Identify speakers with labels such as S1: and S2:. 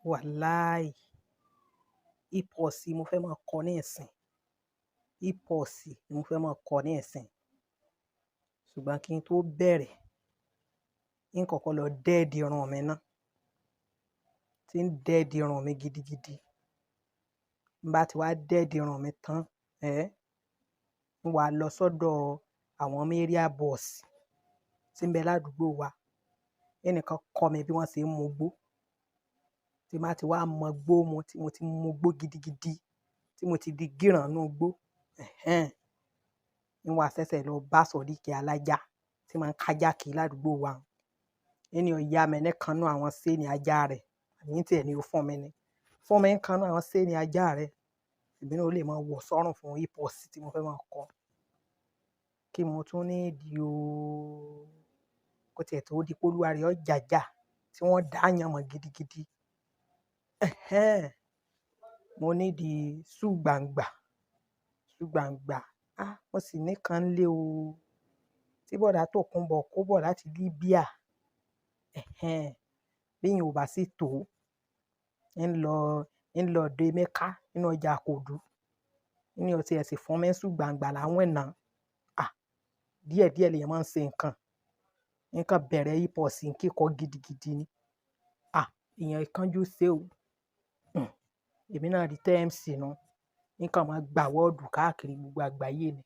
S1: Wàláì, hip-hop mo fẹ́ máa kọ ní ìsìn. Hip-hop ni mo fẹ́ máa kọ ní ìsìn. Ṣùgbọ́n kí n tó bẹ̀rẹ̀, ń kọ́kọ́ lọ dẹ́ẹ̀dì irun mi ná. Tí ń dẹ́ẹ̀dì irun mi gidigidi. N bá ti wá dẹ́ẹ̀dì irun mi tán, ẹ́, ń wá lọ sọ́dọ̀ àwọn area boys tí ń bẹ ládùúgbò wa. Ẹnìkan kọ́ mi bí wọ́n ṣe ń mu igbó. Tí n bá ti wá mọ igbó mu, tí mo ti mu igbó gidigidi, tí mo ti di gíràn nínú igbó, ẹ̀hẹn, ń wá ṣẹ̀ṣẹ̀ lọ bá Sodiq alájà tí máa ń kájà kiri ládùúgbò wa. Ẹni ó yá mi ní kan nínú àwọn séènì ajá rẹ̀, àbí tí ẹni ó fún mi ni. Fún mi ní kan nínú àwọn séènì ajá rẹ̀, èmi náà ó lè máa wọ̀ sọ́rùn fún hip-hop tí mo fẹ́ máa kọ. Kí mo tún need o. Kó tiẹ̀ tó di pé Olúwa rẹ̀ ó jàjà tí wọ́n dá yàn mọ́ gidigidi. Ẹ̀hẹn, mo need shoe gbangba, shoe gbangba. Ah, mo sì ní kan lé o. Tí bọ̀dá Tòkunbọ̀ kó bọ̀ láti Libya. Ẹ̀hẹn, bí ìyẹn ò bá sì tó, ń lọ òde Mecca nínú ọjà Kòdú. Ní ó ti ẹ sì fún mi shoe gbangba láwìn náà. Ah, díẹ̀díẹ̀ lèèyàn máa ń ṣe nǹkan. Nǹkan bẹ̀rẹ̀ hip-hop kíkọ gidigidi ni. Ah, èèyàn ìkánjú ṣe o. Hmm, èmi náà di tẹ́ MC nu. Nǹkan máa gbà wọ́ọ̀dù káàkiri gbogbo àgbáyé ni.